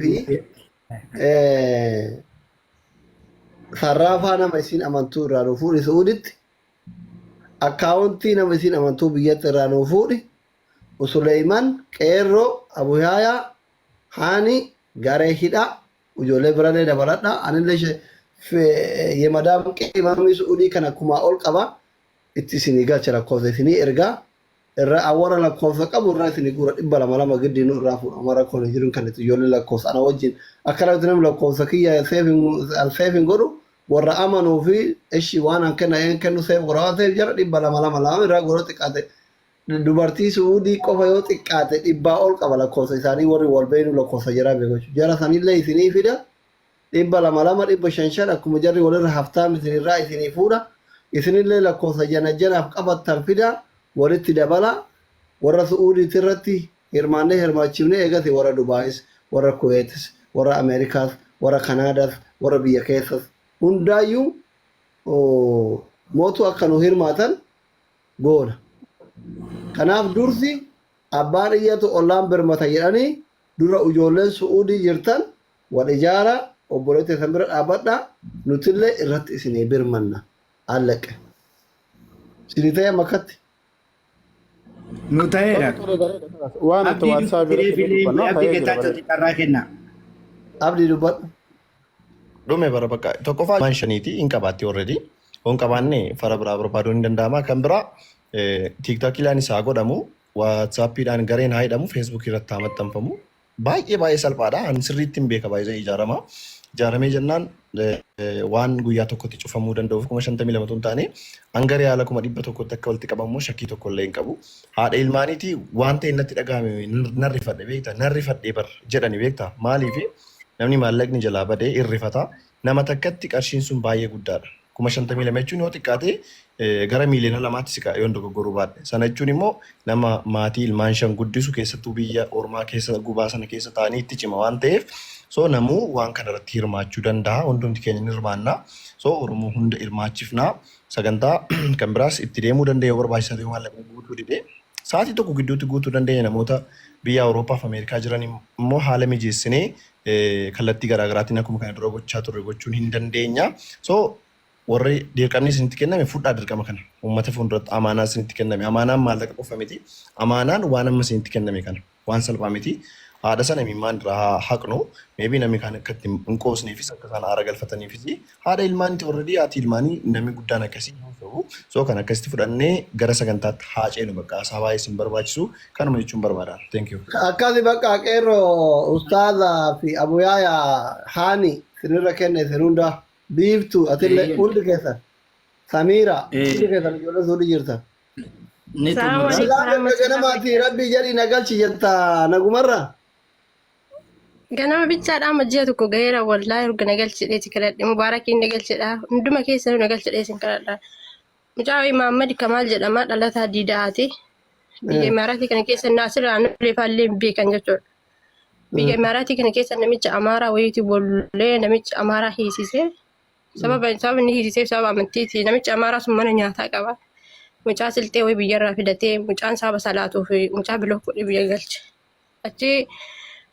fi sarraafaa nama isiin amantuu irraa nuu fuudhi Su'uuditti. Akkaawuntii nama isiin amantuu biyyatti irraa nuu fuudhi. Usuleyman, Qeerroo, Abuhaayaa, Haanii, garee hidhaa, ijoollee birallee dabaladha. Anillee yemadaam qimamii Su'uudii kana kumaa ol qaba. Itti isinii galcha lakkoofsa isinii ergaa. Irra awwara lakkoofsa qabu irraa isinii guura 200 lama giddii nu irraa fuudha. Amma rakkoon hin jiru kan itti ijoollee lakkoofsa ana wajjin akka namatti namni lakkoofsa kiyya seef hin godhu warra amanuu fi ishi waan an kenna een kennu seef godha waan ta'eef jara 200 lama lama irraa guura xiqqaate dubartii Su'uudii qofa yoo xiqqaate dhibbaa ol qaba lakkoofsa isaanii warri wal beeynu lakkoofsa jaraa beeku jechuudha. Jara sanillee isinii fida 200 lama 500 shan akkuma jarri walirra haftaam isinirraa isinii fuudha. Isinillee lakkoofsa jana janaaf qabattan fida walitti dabala warra Su'uudiitti irratti hirmaannee hirmaachifnee eegasi warra Dubaayis warra Kuweetis warra Ameerikaas warra Kanaadaas warra biyya keessas hundaayyuu mootu akka nu hirmaatan goona. Kanaaf dursi abbaan iyyatu ollaan birmata jedhanii dura ujoolleen Su'uudii jirtan wal ijaaraa obboleettii teessan bira dhaabbadhaa nutillee irratti isinii birmanna. Alleqe. Isinii ta'e amma akkatti. Nu ta'eera. Tole tole bareeda kanas. Waan itti Abdii WhatsApp dubbatti irratti illee deebilee dubbannaa Abdii ta'ee jira Geetaachoo bareeda. carraa kenna. Abdii dubbadhu. Dhume bara bakka tokkoffaa waan shaniiti hin qabaatti already. Hin qabaanne fara biraa barbaaduun hin danda'ama. Kan biraa tiiktookiidhaan isaa godhamu, waatsaappiidhaan gareen haa hidhamu, feesbuukii irratti haa maxxanfamu. Baay'ee baay'ee salphaadha. Ani sirriitti hin beeka baay'ee ijaarama. Ijaaramee jennaan waan guyyaa tokkotti cufamuu danda'uuf 52,000 hin taane hanga riyaala 100,000tti akka walitti qabamu shakkii tokko illee hin qabu. Haadha ilmaaniiti waan ta'e natti dhagahame nan rifadhe beekta nan rifadhe bar jedhani beekta maaliif namni maallaqni jalaa badee irrifata nama takkatti qarshiin sun baay'ee guddaadha. 52,000 jechuun yoo xiqqaate gara 2,000,000tti siqa yoon dogoggoruu baadhe. Sana jechuun immoo nama maatii ilmaan shan guddisu keessattuu biyya ormaa keessa gubaa sana keessa taa'anii itti cima waan ta'eef so namuu waan kana irratti hirmaachuu danda'a. Hundumti keenya ni hirmaanna. So Oromoo hunda hirmaachifna. Sagantaa kan biraas itti deemuu dandeenya yoo barbaachisaa ta'e maallaqni guutuu dide. Sa'aatii tokko gidduutti guutuu dandeenya namoota biyya Awurooppaa fi Ameerikaa jiran immoo haala mijeessinee kallattii garaa garaatiin akkuma kana dura gochaa turre gochuun hin dandeenya. So warri dirqamni isinitti kenname fudhaa dirqama kana. Uummata fuulduratti amaanaa isinitti kenname. Amaanaan maallaqa qofa miti. Amaanaan waan amma isinitti kenname kana. Waan salphaa miti. Haadha sana imimmaan irraa haa haqnu. Maybe namni kaan akka itti hin qoosneefis akka isaan aara galfataniifis haadha ilmaaniiti already haati ilmaanii namni guddaan akkasii hin ta'u. So kan akkasitti fudhannee gara sagantaatti haa ceenu bakka haasaa baay'ee isin barbaachisu kanuma jechuun barbaada. Thank you. Akkasi bakka qeerroo ustaaza fi abuyaaya haani sinirra kenne isin hunda biiftu atillee Eeyyee. hundi keessan samiira hundi Eh, keessan ijoollee suudhi jirtan. ni Salaamu xumurra. alaikum Silaa erga warahmatullahi ganamaati wabarakatuh. rabbii jedhii na galchi jetta nagumarra. Ganama bichaadha amma ji'a tokko gaheera wallaahi erga na galchidheeti kadhadhe mubaarakiin na galchidha hunduma keessanuu na galchidhee isin kadhadha. Mucaa wayii Mahammad Kamaal jedhama dhalataa Diidaati. Biyya Imaaraatii kana keessa Naasir Aanulee faallee hin beekan jechuudha. Biyya Imaaraatii kana keessa namicha Amaaraa wayiitu bollee namicha Amaaraa hiisisee sababa sababa inni hiisiseef sababa amantiiti. Namichi Amaaraa sun mana nyaataa qaba. Mucaa silxee wayii biyyarraa fidatee mucaan sababa salaatuu fi mucaa biloo godhee biyya galche. Achi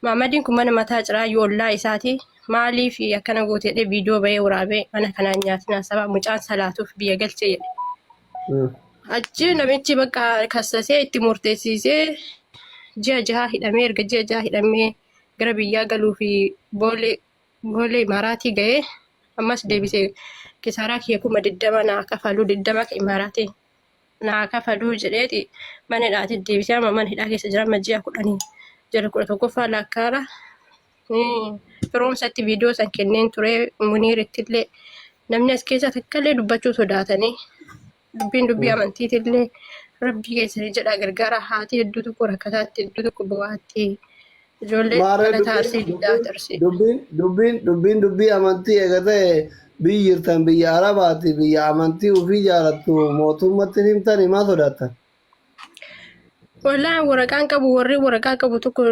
Maamadiin kun mana mataa ciraa yoollaa isaati. Maaliif akkana goote jedhee viidiyoo bahee waraabee mana kanaan nyaatinaa saba mucaan salaatuuf biyya galche jedhe. Achi namichi bakka kassasee itti murteessisee ji'a jaha hidhamee erga ji'a jaha hidhamee gara biyyaa galuu fi boolee boolee imaaraatii ga'ee ammas deebisee kisaaraa kiyya 20,000 naa kafaluu 20 ka imaaraatii naa kafaluu jedheeti mana hidhaati deebisee amma mana hidhaa keessa jira amma ji'a 10 jala 11ffaa lakkaara. Firoomsatti viidiyoo san kenneen ture Muniiritti illee namni as keessa takka illee dubbachuu sodaatanii dubbiin dubbii amantiitillee rabbii keessanii jedhaa gargaara haati hedduu tokko rakkataatti hedduu tokko bo'aatti ijoollee Maarree dhalataa dubbiin arsii diddaa dubbiin arsii. dubbiin dubbiin dubbiin dubbii amantii eega ta'e biyyi jirtan biyya Arabaati biyya amantii ofii jaalattu mootummatti himtani maa sodaattan? Wallaahi waraqaan qabu warri waraqaa qabu tokko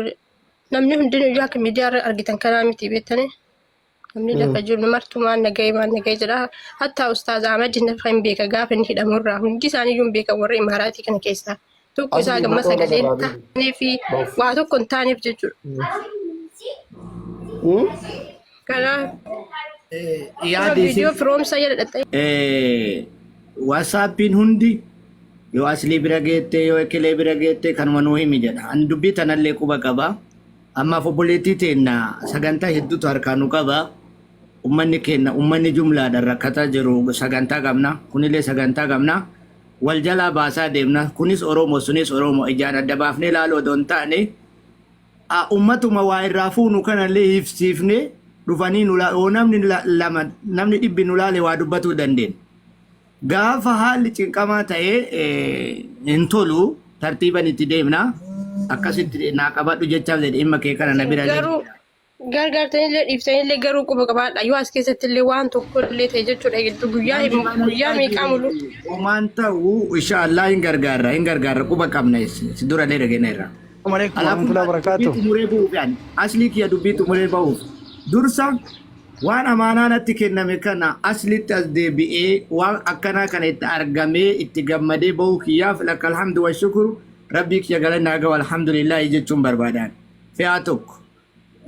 namni hundinuu iyyuu akka miidiyaa irra argitan kanaa miti beektanii. Namni lafa jiru martuu maal nagahee maal nagahee jedha. Hattaa Ustaaz Ahmad nafa hin beeka gaafa inni hidhamu irraa hundi isaanii iyyuu hin beekan warra Imaaraatii kana keessaa. Tokko isaa Asli gamma maqaa sagalee hin namarraa beeku. taanee fi Bauf. waa tokko hin taaneef jechuudha. Hmm? Kanaaf Yaadi viidiyoo firoomsaa jala dhaxxee WhatsAppiin hundi yoo aslii bira geette, yoo ekelee bira geette, kanuma nuu himi jedha. Ani dubbii tanallee quba qaba. Ammaaf obboleettii teenna sagantaa hedduutu harkaa nu qaba. Ummanni keenya, ummanni jumlaadhaan rakkataa jiru, sagantaa qabna. Kunillee sagantaa qabna. Wal jalaa baasaa deemna. Kunis Oromoo, sunis Oromoo, ijaan adda baafnee ilaaluu odoo hin taane, ummatuma waa irraa fuunu kanallee hifsiifnee dhufanii nu yoo namni lama, namni dhibbi nu laale, waa dubbatuu dandeenya. Gaafa haalli cinqamaa ta'ee hin tolu, tartiiban itti deemna. Akkasitti naa qabadhu jechaaf jedhe, dhimma kee kana na bira. Garuu gargaartanillee dhiiftanillee, garuu quba qabaadha. Yoo as keessatti illee waan tokko illee ta'e jechuudha, gidduu guyyaa guyyaa meeqaa mulu. Homaan ta'u, inshaallah hin gargaarra, hin gargaarra, quba qabna, si durallee dhageenyeerra. Alaikum warahmatullahi wabarakatuh. Dubbii xumuree bu'uuf, yaani aslii kiyya dubbii xumuree ba'uuf, dursa waan amaanaa natti kenname kana aslitti as deebi'ee waan akkanaa kana itti argamee itti gammadee ba'uu kiyyaaf, lakka alhamdu wa shukuru, rabbii kiyya galanni haa ga'u, alhamdulillahi jechuun barbaadaan. Fe'aa tokko.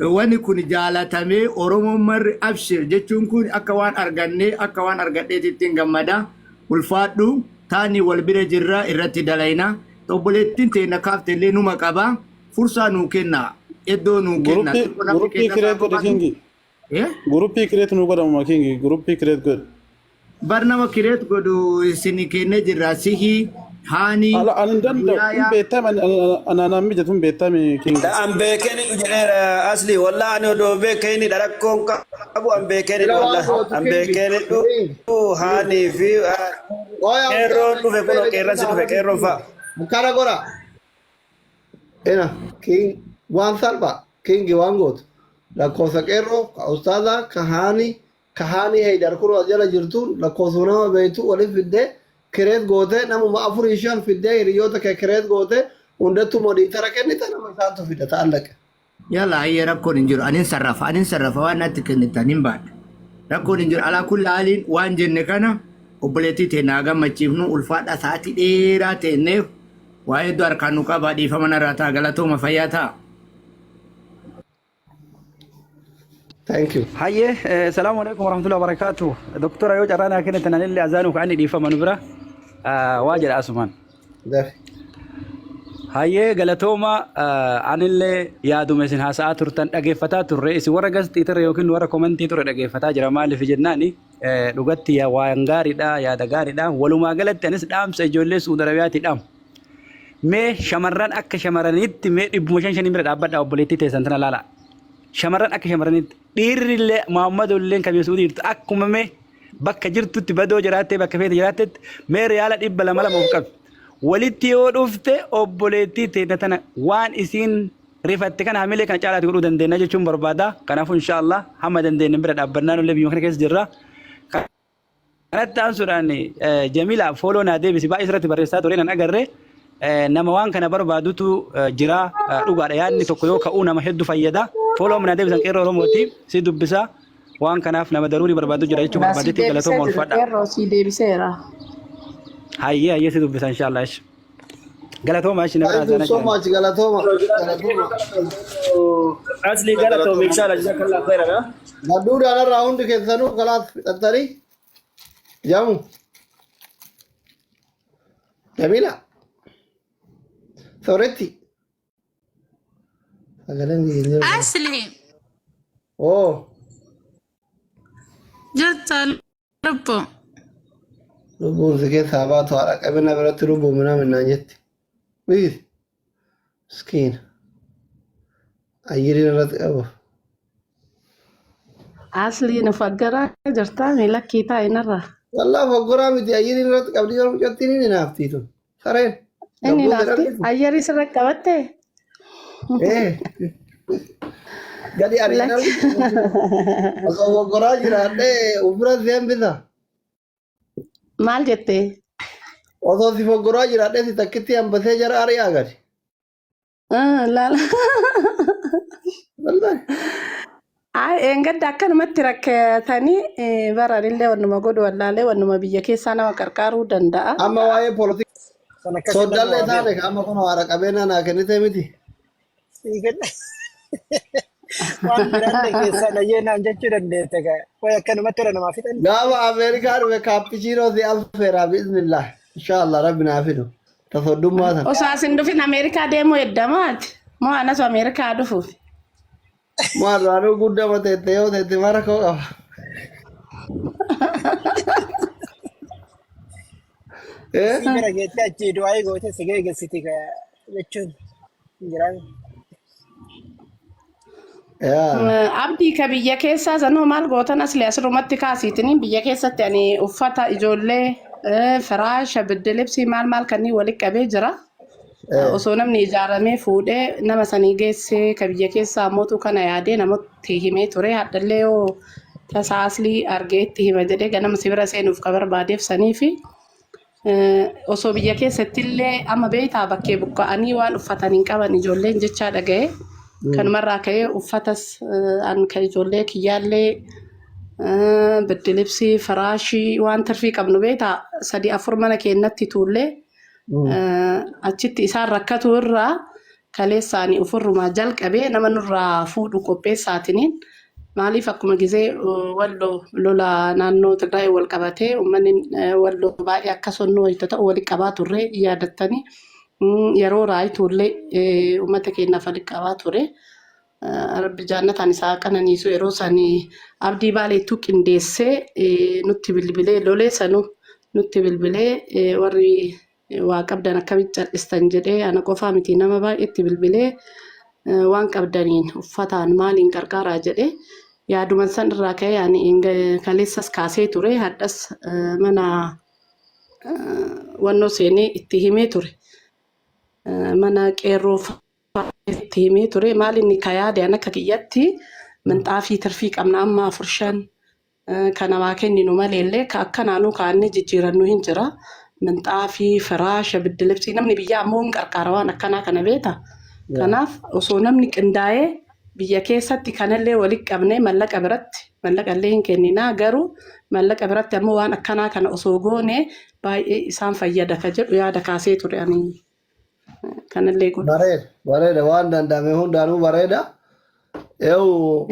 Wanni kun jaalatamee Oromoon marri abshir jechuun kun akka waan argannee, akka waan argadheeti ittiin gammada. Ulfaadhu, taanii wal bira jirra, irratti dalayna. Obboleettiin teenya kaafte illee numa qaba. Fursaa nuu kenna. Iddoo nuu kenna. Guruppii Xiqqoo namni guruppii keenya create godhe, kingi. Eh? Guruppii create nu godhamuma, kingi, guruppii create godhe. Bar nama create godhu isin kennee jirra. Sihi, haanii, Ala ani hin danda'u hin guyyaa beektame, anaan mijatu hin beektame, kingi. An beekeen hidhu jedheera asli, wallah, ani odoo beekeen hidha, rakkoon qabu, an beekeen Sila hidhu, waan wallah, gootu, an kingi. beekeen hidhu. Kingi. Haanii fi Oya, qeerroon dhufe, kunoo qeerransi dhufe, qeerroon fa'a. Akkana godha. Ina king waan salphaa, kingi, waan gootu. Lakkoofsa qeerroo, ka ustaazaa, ka haanii, ka haanii heydar kun as jala jirtuun lakkoofsa nama beektu waliif fiddee create gootee, namuma afurii shan fiddee, hiriyoota kee create gootee, hundattuu moderator kennita, nama isaantu fida ta'allaqe. Yalla, ayyee, rakkoon hin jiru. Anin sarrafa. Anin sarrafa, waan natti kennitan hin baadha. Rakkoon hin jiru. Alaa kulli haaliin waan jenne kana obboleettii teenya haa gammachiifnu. Ulfaadha, sa'aatii dheeraa teenneef waa hedduu harkaan nu qaba. Dhiifama narraa ta'a. Galatooma, fayyaa ta'a. Thank you. Hayyee, salaamu alaikum warahmatullahi wabarakatuh. Doktora, yoo carraa naa kennitan anillee azaanuu ka'anii dhiifama nu bira. Waa jedha asumaan. Dafi. Hayyee, galatooma, anillee yaaduma isin haasa'aa turtan dhageeffataa turre, isin warra gasxii ture yookiin warra komentii ture dhageeffataa jira. Maaliif jennaani, dhugatti waan gaariidha, yaada gaariidha. Walumaa galatti anis dhaamsa ijoollee Suudi Arabiyaatti dhaamu. Mee shamarran akka shamarraniitti mee dhibbuma shan shanii bira dhaabbadhaa, obboleettii teessan tana laala. Shamarran akka shamarraniitti, dhiirri illee, Muhammadu illee kan biyya Suudii jirtu, akkuma mee bakka jirtutti badoo jiraattee, bakka feete jiraattetti, mee riyaala 200 lama of qabi. Walitti yoo dhufte obboleettii teenya tana waan isiin rifatte kana hamilee kana caalaatti godhuu dandeenya jechuun barbaada. Kanaafuu inshaallah hamma dandeenye bira dhaabbannaa, nullee biyya kana keessa jirra. Kanatti aansuudhaan, Jamila, follow naa deebisi, baay'ee sirratti barreessaa ture nan agarre. Nama waan kana barbaadutu jira, dhugaadha, yaadni tokko yoo ka'uu nama hedduu fayyada. Follow naa deebisan, qeerroo Oromooti si dubbisa, waan kanaaf nama daruurii barbaadu jira jechuu Silaa si barbaadetti. deebisee Galatooma, jira. ulfaadha. Qeerroo, si deebiseera. Hayyee, hayyee, si dubbisa inshaallah. Galatooma, ishi nama Thank you raazaana so jiran. much. Galatooma. Galatooma. Asli, galatoom, inshallah, jazakallah khairan. Gadduudhaan irraa hundi keessanuu kalaas fixattanii jamu. Jamila. Sooretti. Sagaleen biyya hin jiru. Asli. Oh. Jirta lubbu? Lubbuun si keessaa baatu, haadha qabina biratti lubbuu minaa minnaan jetti. Wii. Miskiina. Ayyiriin irratti qabu. Asli, nu faggaraa jirtaa miila kiitaa inarra. Wallaa foggoraa miti, ayyiriin irratti qabdi, yeroo mucattiin inni naaftii tun. Sareen. Inni Gabbuu naafti jedhamti. ayyarii sirra qabatte. Eh. Gadi ariin Lakki. argitu. Osoo foggoraa jiraadhee ofirra si hambisa. Maal jette? Osoo si foggoraa jiraadhee si takkitti hambasee jara ari'aa gadi. Ah, laala. Wallaahi. Ay, eengadda akkanumatti rakkatanii baranillee wannuma godhu wallaalee, wannuma biyya keessaa nama qarqaaruu danda'a. Amma waa'ee polotika Kan akkasii nama soddallee waa taane beeku. amma kun haadha qabeenyaa naa kennite miti. Sii kenna. Waan biraallee keessaa dhayyee naan jechuu dandeette gaa. Way akkanumatti irra namaa fixan. Gaafa Ameerikaa dhufe kaappichiinoo si affeera biiznillah. Inshaallah rabbi naa fidu. Tasoddummaa sana. Osoo asin dhufin Ameerikaa deemuu eddamaati. Moo anasu Ameerikaa dhufuuf. Maal waanuu guddaa teette yoo teette mara koo qaba. Eh? Si bira geettee achii du'aayii gootee si geegessiti gaa jechuun hin jiraan. Yaa. Abdii ka biyya keessaa sanuu maal gootan asli asirrumatti kaasiitiniin biyya keessatti ani uffata ijoollee firaasha biddilibsii maal maal kanneen walitti qabee jira. Osoo namni ijaaramee fuudhee nama sanii geessee ka biyya keessaa mootu kana yaadee namatti himee ture. Hadhallee yoo tasaa aslii argee itti hima jedhee ganama si bira seenuuf ka barbaadeef sanii fi osoo biyya keessatti illee amma beektaa bakkee buqqa'anii waan uffatan hin qaban ijoolleen jechaa dhaga'e. Kanumarraa ka'ee uffatas an ka ijoollee kiyyaallee biddilibsii firaashii waan tirfii qabnu beektaa sadii afur mana keenyatti tuullee achitti isaan rakkatu irraa kaleessaanii ofirrumaa jalqabee nama nurraa fuudhu qopheessaatiniin maaliif akkuma gizee walloo lola naannoo Tigraay wal qabatee uummanni walloo baay'ee akka sonnoo wayita ta'u walitti qabaa turre yaadattanii yeroo raayituullee uummata keenyaaf walitti qabaa ture. Rabbi jaannataan isaa qananiisu yeroo sanii abdii baaleettuu qindeessee nutti bilbilee lolee sanuu nutti bilbilee warri waa qabdan akkamitti cal'istan jedhee ana qofaa miti nama baay'eetti bilbilee waan qabdaniin uffataan maaliin qarqaaraa jedhee yaaduman san irraa ka'ee ani kaleessas kaasee ture hadhas mana wannoo seenee itti himee ture mana qeerroo itti himee ture maal inni ka yaade an akka kiyyatti minxaafii tirfii qabna amma afur shan ka namaa kenninu maleellee ka akkanaanuu kaannee jijjiirannu hin jira. Minxaafii, firaasha, biddilibsii namni biyyaa ammoo hin qarqaara waan akkanaa kana beeta. Kanaaf osoo namni qindaa'ee biyya keessatti kanallee walitti qabnee mallaqa biratti mallaqa illee hin kenninaa garuu mallaqa biratti ammoo waan akkanaa kana osoo goone baay'ee isaan fayyada ka jedhu yaada kaasee ture ani kanallee godhu. Bareeda bareeda waan danda'ame hundaanuu bareeda. Eewu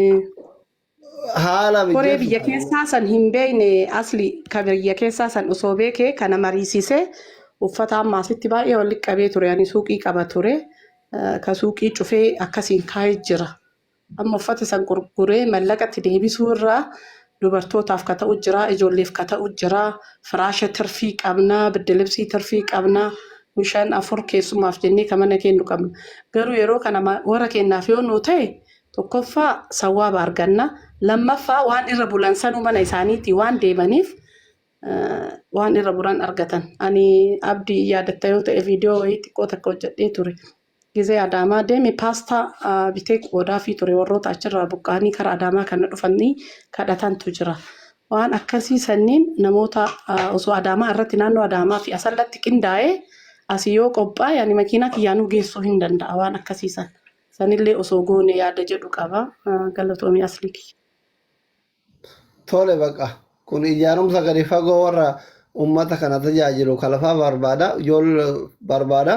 haala Koree mijeessu. biyya keessaa san hin beekne asli ka biyya keessaa san osoo beekee kana mariisisee uffata amma asitti baay'ee walitti qabee ture ani suuqii qaba ture ka suuqii cufee akkasiin kaa'ee jira. Amma uffata san gurguree mallaqatti deebisuu irraa dubartootaaf ka ta'u jira ijoolleef ka ta'u jira firaasha tirfii qabna biddilibsii tirfii qabna bishaan afur keessumaaf jennee ka mana kennu qabna. Garuu yeroo kana warra kennaaf yoo nuu ta'e tokkoffaa sawwaaba arganna lammaffaa waan irra bulan sanuu mana isaaniitii waan deemaniif waan irra bulan argatan. Ani abdii yaadatta yoo ta'e viidiyoo wayii xiqqoo takka hojjedhee ture. Gizee Adaamaa deeme paastaa bitee qoodaafii ture warroota achirraa buqqa'anii karaa Adaamaa kana dhufanii kadhatantu jira. Waan akkasii sanniin namoota osoo Adaamaa irratti naannoo Adaamaa fi Asallatti qindaa'ee asii yoo qophaa'e ani makiinaa kiyyaanuu geessuu hin danda'a waan akkasii san. Sanillee osoo goone yaada jedhu qaba. Galatoomii aslii kiyya. Tole baqa. Kun ijaarumsa gadi fagoo warra uummata kana tajaajilu kalafaa barbaada. Ijoollee barbaada.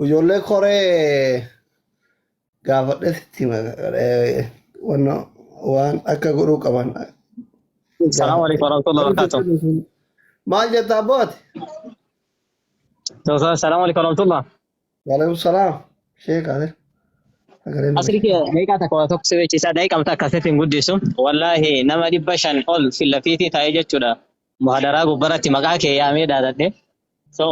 Ijoollee koree gaafadhe sitti hima. Waan akka godhuu qaban. Assalamu alaikum warahmatullahi wabarakatuh. Maal jetta abbooti? Assalamu alaikum warahmatullahi. Waalaikum salaam. Sheek Adir. Sagaleen Asli kee daqiiqaa takka waa tokko si beeksisaa daqiiqaa takka asitti hin guddisu. Wallaahi nama 500 ol fillafiitii taa'ee jechuudha. Muhadaraa gubbaratti maqaa kee yaamee dhaadadhe. So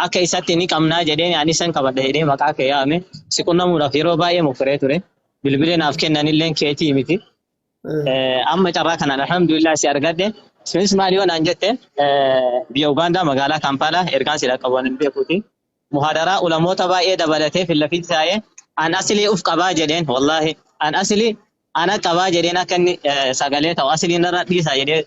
akka isatti ni qabnaa jedheen ani isan qabadha jedhee maqaa kee yaame. Si qunnamuudhaaf yeroo baay'ee mokkoree ture. Bilbilee naaf kennanillee keetii miti. Amma carraa kanaan alhamdulillah si argadhe. Sunis maal yoo naan jette biyya Ugaandaa magaalaa Kaampaalaa ergaan si dhaqqabu ani hin beekuuti. Muhadaraa ulamoota baay'ee dabalatee fillafiitti taa'ee an asilii uf qabaa jedheen wallaahi an asilii ana qabaa jedheen akka inni sagalee ta'u asilii narra dhiisaa jedhee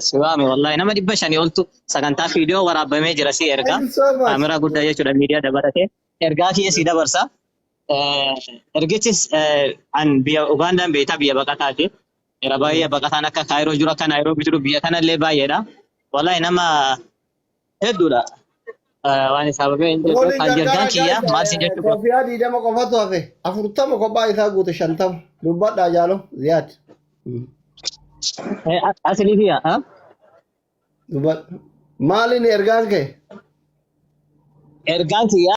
si waame wallaahi nama 500 oltu sagantaa viidiyoo waraabamee jira si ergaa Thank you so much. kaameraa guddaa jechuudha miidiyaa dabalatee ergaa kiyya si dabarsa. Ergichis an biyya Ugaandaan beektaa biyya baqataati. Yeroo baay'ee baqataan akka Kaayiroo jiru akka Naayiroobii jiru biyya kanallee baay'eedha. Wallaahi nama hedduudha. Waan isaa babee hin jedhu Rooliin kan gargaara ergaan kiyya guys maal si jechuu qaba. koofiyaa 20 qofatu hafe 40 kophaa isaa guute 50 dubbadhaa jaalo ziyaad. Aslii kiyya. Dubbadhu. Maaliin ergaan kee? Ergaan kiyya.